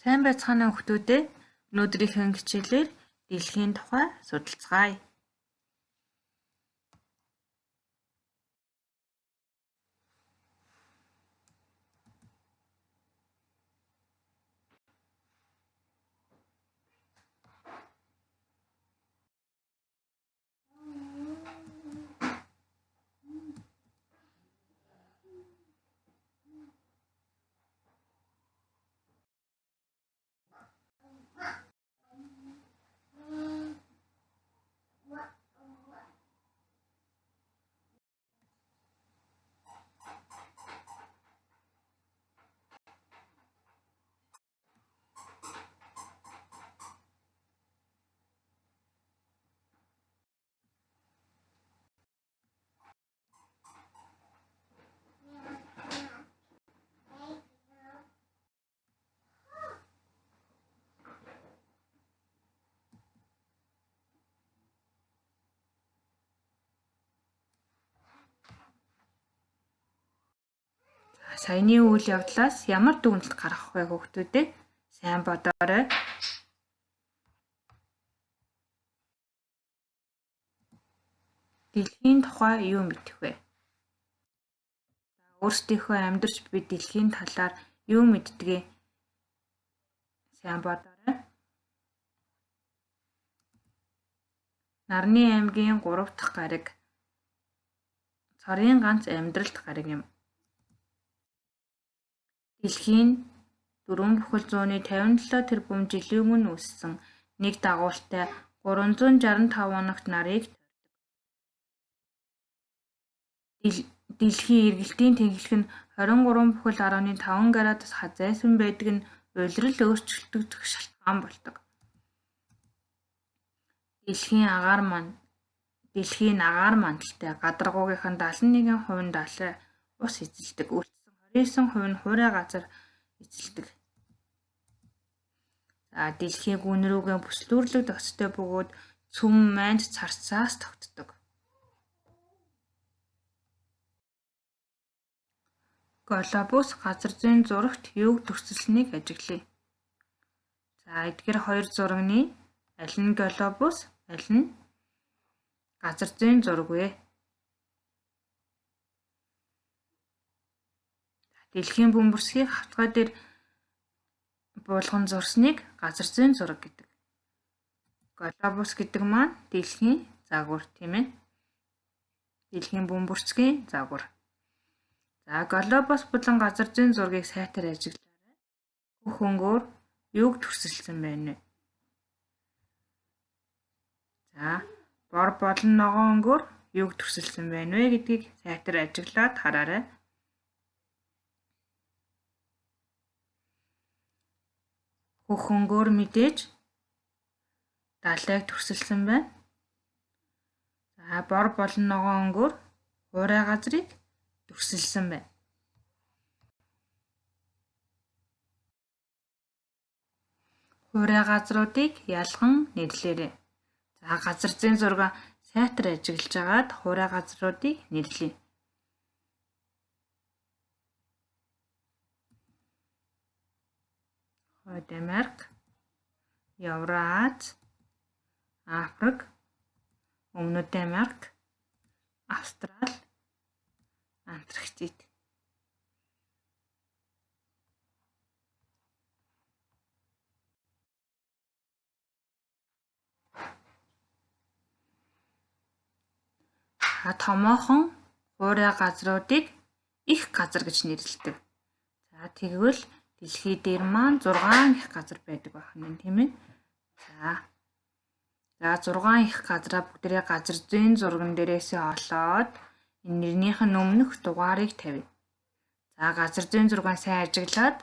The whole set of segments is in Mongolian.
Сайн байцгаана уу хүмүүдээ. Өнөөдрийнхөө хичээлээр дэлхийн тухай судалцгаая. Саяны үйл явдлаас ямар дүгнэлт гаргах вэ хүүхдүүдээ? Сайн бодоорой. Дэлхийн тухай юу мэдэх вэ? Өөрсдийнхөө амьдарч буй дэлхийн талаар юу мэддгийг сайн бодоорой. Нарны аймгийн 3 дахь гариг цорын ганц амьдралт гариг юм. Дэлхийн 4,57 тэрбум жилийн өмнө үүссэн нэг дагуултай 365 хоногт нарыг тойрдог. Дэлхийн эргэлтийн тэнхлэг нь 23,5 градус хазайсан байдаг нь улирал өөрчлөгдөх шалтгаан болдог. Дэлхийн агаар мандалтай гадаргуугийнх нь 71% нь далай ус эзэлдэг. Үлдсэн 29% нь хуурай газар эзэлдэг. За дэлхийн гүн рүүгээ бүслүүрлэг тогттой бөгөөд цөм майнд царцаас тогтдог. Глобус газар зүйн зурагт юуг дүрсэлсэнийг ажиглая. За эдгээр хоёр зурагны аль нь глобус, аль нь газар зүйн зураг вэ? Дэлхийн бөмбөрсгийг хавтгай дээр буулган зурсныг газар зүйн зураг гэдэг. Глобус гэдэг маань дэлхийн загвар, тийм ээ. Дэлхийн бөмбөрцгийн загвар. За глобус болон газар зүйн зургийг сайтар ажиглаарай. Бүх өнгөөр юуг төрсөлсөн байна вэ? За бор болон ногоон өнгөөр юуг төрсөлсөн байна вэ гэдгийг сайтар ажиглаад хараарай. Хөх өнгөөр мэдээж далайг төрсөлсөн байна. За бор болон ногоон өнгөөр хуурай газрыг дүрсэлсэн байна. Хуурай газруудыг ялган нэрлээрэй. За газар зүйн зургаа сайтар ажиглаж агаад хуурай газруудыг нэрлэе. Хойд Америк, Евраз, Африк, Өмнөд Америк, Австрали, Антарктид. За томоохон хуурай газруудыг их газар гэж нэрлэдэг. За тэгвэл дэлхий дээр маань 6 их газар байдаг байх нь, тийм ээ. За 6 их газраа бүгдээрээ газар зүйн зурган дээрээсээ олоод энэ нэрнийх нь өмнөх дугаарыг тавина. За газар зүйн зургийг сайн ажиглаад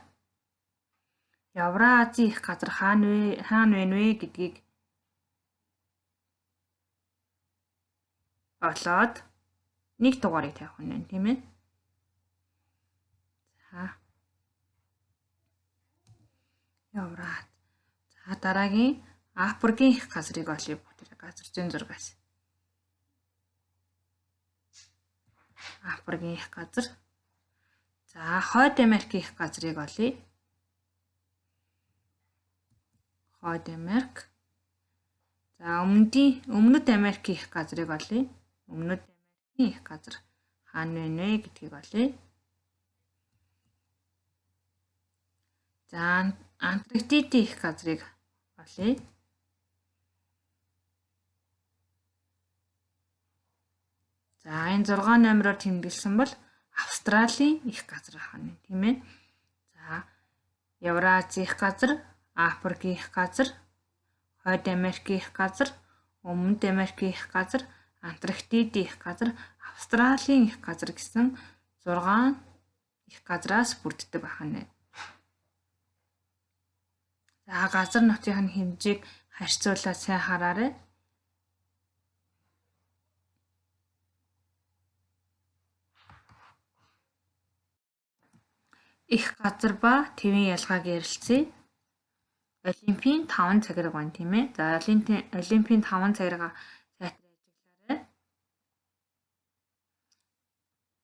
Евразийн их газар хаана вэ гэдгийг олоод нэг дугаарыг тавих нь, тийм ээ. За Евраз. За дараагийн Африкийн их газрыг олъё бүгдээрээ газар зүйн зургаас. Африкийн их газар. За Хойд Америкийн их газрыг олъё. Хойд Америк. За Өмнөд Америкийн их газрыг олъё. Өмнөд Америкийн их газар хаана вэ гэдгийг олъё. За Антарктидын их газрыг олъё. За энэ 6 номероор тэмдэглэсэн бол Австралийн их газар ахна, тийм ээ. За Евразийн их газар, Африкийн их газар, Хойд Америкийн их газар, Өмнөд Америкийн их газар, Антарктидын их газар, Австралийн их газар гэсэн 6 их газраас бүрддэг байна. За газар нутгийн хэмжээг харьцуулаад сайн хараарай. Их газар ба твийн ялгааг ярилцъя. Олимпийн 5 цагираг байна, тийм ээ. За Олимпийн 5 цагиргаа сайтар ажиглаарай.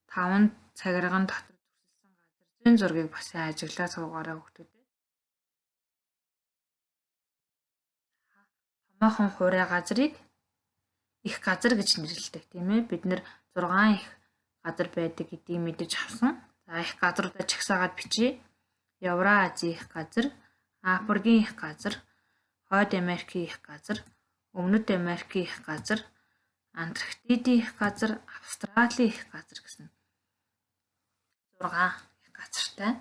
5 цагирган дотор төсөлсөн газар зүйн зургийг бас сайн ажиглаад суугаарай хүүхдүүд. Томоохон хуурай газрыг их газар гэж нэрлэдэг, тийм ээ. Бид нэр 6 их газар байдаг гэдгийг мэдэж авсан. За их газруудаа чагсаагаад бичье. Евразийн их газар, Африкийн их газар, Хойд Америкийн их газар, Өмнөд Америкийн их газар, Антарктидын их газар, Австралийн их газар гэсэн 6 их газартай.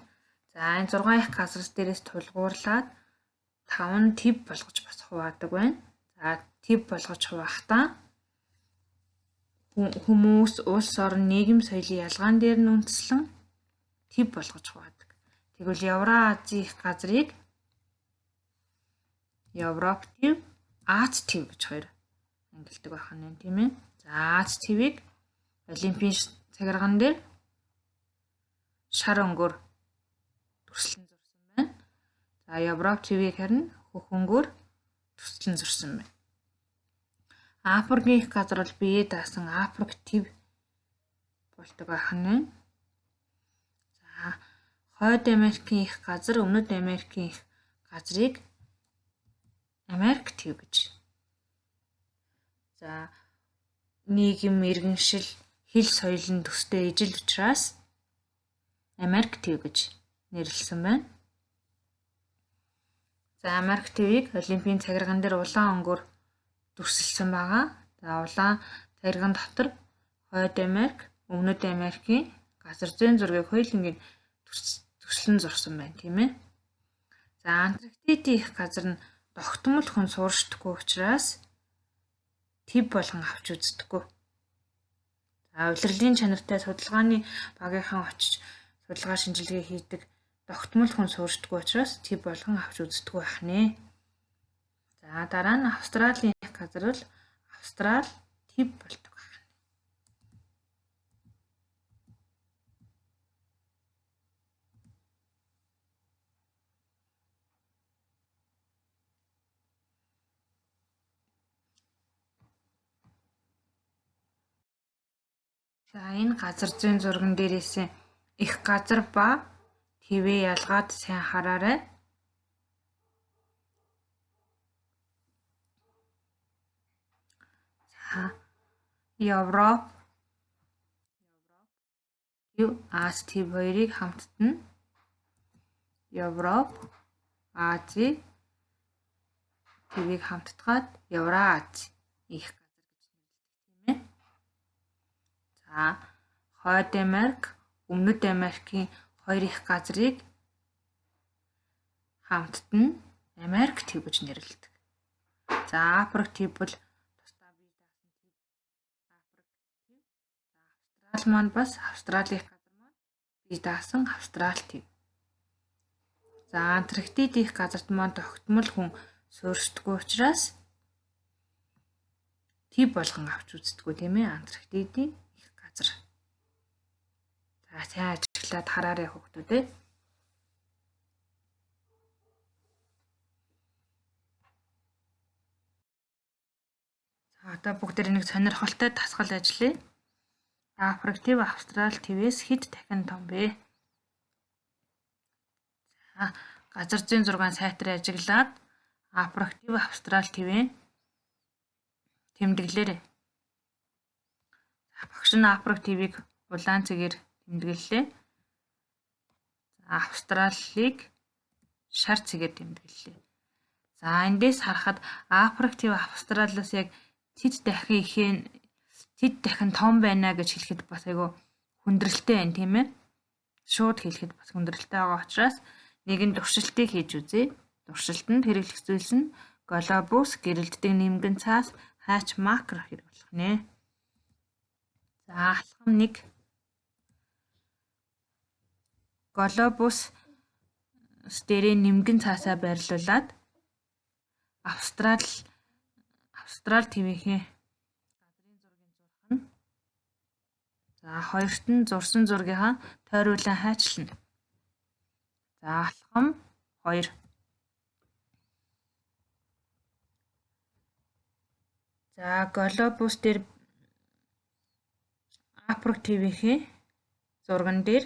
За энэ 6 их газар дээрээс тулгуурлаад 5 төв болгож бас хуваадаг байна. За төв болгож хувахдаа хүмүүс, улс орон, нийгэм соёлын ялгаан дээр нь үндэслэн төв болгож хуваадаг. Тэгвэл Евразийн их газрыг Европ төв, Аз төв гэж хоёр ангилдаг байх нь, тийм ээ. За Аз төвийг Олимпийн цагирган дээр шар өнгөөр дүрслэн зурсан байна. За Европ төвийг харин хөх өнгөөр дүрслэн зурсан байна. Африкийн их газар бол бие даасан Африк төв болдог байх нь. За Хойд Америкийн их газар, Өмнөд Америкийн их газрыг Америк төв гэж. За нийгэм, иргэншил, хэл соёл нь төстэй ижил учраас Америк төв гэж нэрлэсэн байна. За Америк төвийг Олимпийн цагирган дээр улаан өнгөөр дүрсэлсэн байгаа. За улаан цагирган дотор Хойд Америк, Өмнөд Америкийн газар зүйн зургийг хоёулангийн төслөн зурсан байна, тийм ээ. За Антарктидын их газар нь тогтмол хүн сууршдаггүй учраас төв болгон авч үздэггүй. За улирлын чанартай судалгааны багийнхан очиж судалгаа шинжилгээ хийдэг тогтмол хүн сууршдаггүй учраас төв болгон авч үздэггүй байх нэ. За дараа нь Австралийн их газар бол Австрал төв болдог байна. За энэ газар зүйн зурган дээрээс их газар ба твээ ялгаад сайн хараарай. За Европ, Аз төв хоёрыг хамттана. Европ, Ази төвийг хамттгаад Еврази их газар гэж нэрлэдэг, тийм ээ. За Хойд Америк, Өмнөд Америкийн хоёр их газрыг хамттана Америк төв гэж нэрлэдэг. За Африк төв бол тусдаа бие даасан төв. Африк төв. За Австрали маань бас Австралийн их газар маань бие даасан Австрали төв. За Антарктид их газарт маань тогтмол хүн суурьшдаггүй учраас төв болгон авч үздэггүй, тийм ээ. Антарктидын их газар. За сайн ажиглаад хараарай хүүхдүүд ээ. За одоо бүгд нэг сонирхолтой дасгал ажиллая. Африк төв, Австрали төвөөс хэд дахин том бэ? За газар зүйн зургаан сайтар ажиглаад Африк төв, Австрали төвийн тэмдэглээрэй. Багш нь Африк төвийг улаан цэгээр тэмдэглэлээ. За Австралийг шар цэгээр тэмдэглэлээ. За эндээс харахад Африк төв Австралиас яг тэд дахин ихэн тэд дахин том байна гэж хэлэхэд бас айгүй хүндрэлтэй байна, тийм ээ. Шууд хэлэхэд бас хүндрэлтэй байгаа учраас нэгэн туршилтыг хийж үзье. Туршилтанд хэрэглэх зүйлс нь глобус, гэрэлтдэг нэмгэн цаас, хайч макро хэрэг болох нэ. За алхам 1 глобус дээрээ нэмгэн цаасаа байрлуулад Австрали төвийнхээ газрын зургийг зурх нь. За хоёрт нь зурсан зургийнхаа тойруулан хайчлана. За алхам 2. За глобус дээр Африк төвийнхээ зурган дээр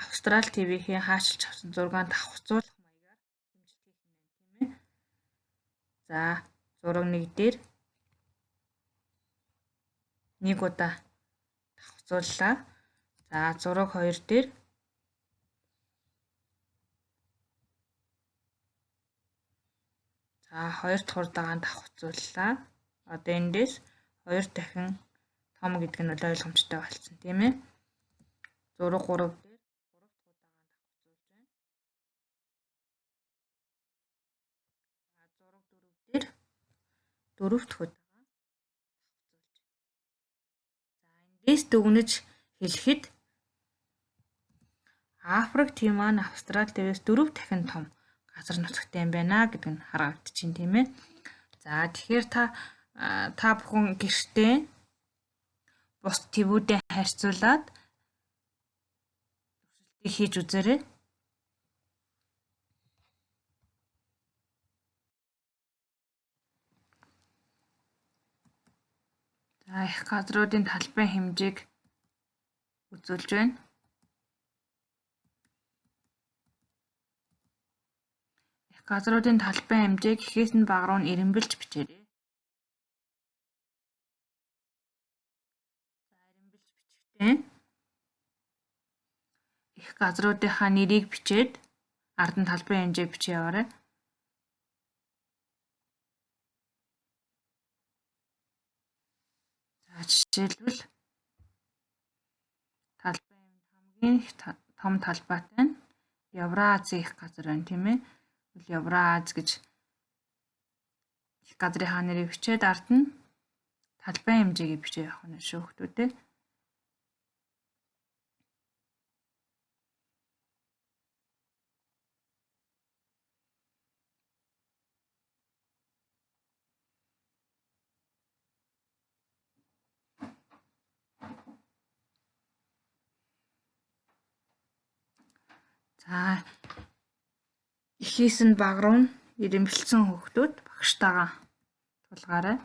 Австрали төвийнхээ хаашилж авсан зургаан давхцуулах маягаар хэмжилт хийх юм байна, тийм ээ. За зураг 1 дээр нэг удаа давхцууллаа. За зураг 2 дээр за хоёр дахь удаан давхцууллаа. Одоо эндээс 2 дахин том гэдэг нь бол ойлгомжтой болсон, тийм ээ. Зураг 3 дээр 3 дахь удаан давхцуулж байна. За зураг 4 дээр 4 дахь удаан давхцуулж байна. За эндээс дүгнэж хэлэхэд Африк төв маань Австрали төвөөс 4 дахин том газар нутагтай юм байна гэдэг нь харагдчихээн, тийм ээ. За тэгэхээр та бүхэн гэртээ бус твүүдээ харьцуулаад туршилтыг хийж үзээрэй. За их газруудын талбайн хэмжээг үзүүлж байна. Их газруудын талбайн хэмжээг эхээс нь бага руу нь эрэмбэлж бичээрэй. За эрэмбэлж бичихдээ их газруудынхаа нэрийг бичээд ард нь талбайн хэмжээг бичиж яваарай. За жишээлбэл талбай хамгийн их том талбайтай нь Евразийн их газар байна, тийм ээ. Евраз гэж их газрынхаа нэрийг бичээд ард нь талбайн хэмжээг бичиж явах нь шүү хүмүүдээ. За эхээс нь бага руу нь эрэмбэлсэн хүүхдүүд багштайгаа тулгаарай.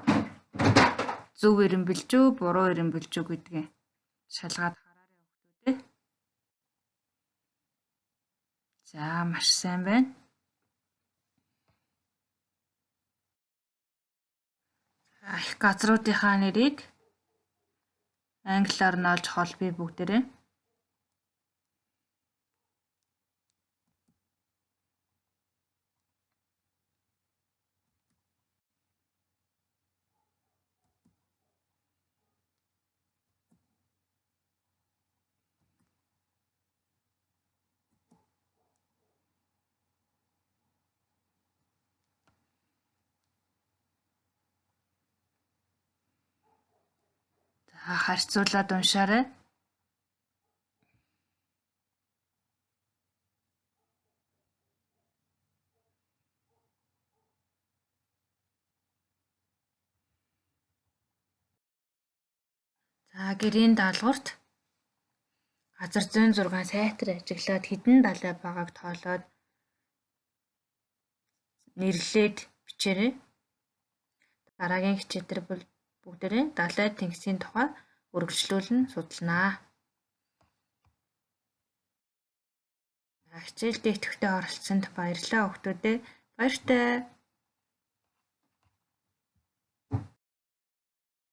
Зөв эрэмбэлж үү, буруу эрэмбэлж үү гэдгийг шалгаад хараарай хүүхдүүдээ. За маш сайн байна. За их газруудынхаа нэрийг англиар нь олж холбоё бүгдээрээ. За харьцуулаад уншаарай. За гэрийн даалгаварт газар зүйн зургаан сайтар ажиглаад хэдэн далай байгааг тоолоод нэрлээд бичээрэй. Дараагийн хичээл дээр бүгдээрээ далай тэнгисийн тухай үргэлжлүүлэн судалнаа. Хичээлдээ идэвхтэй оролцсонд баярлалаа хүмүүдээ. Баяртай.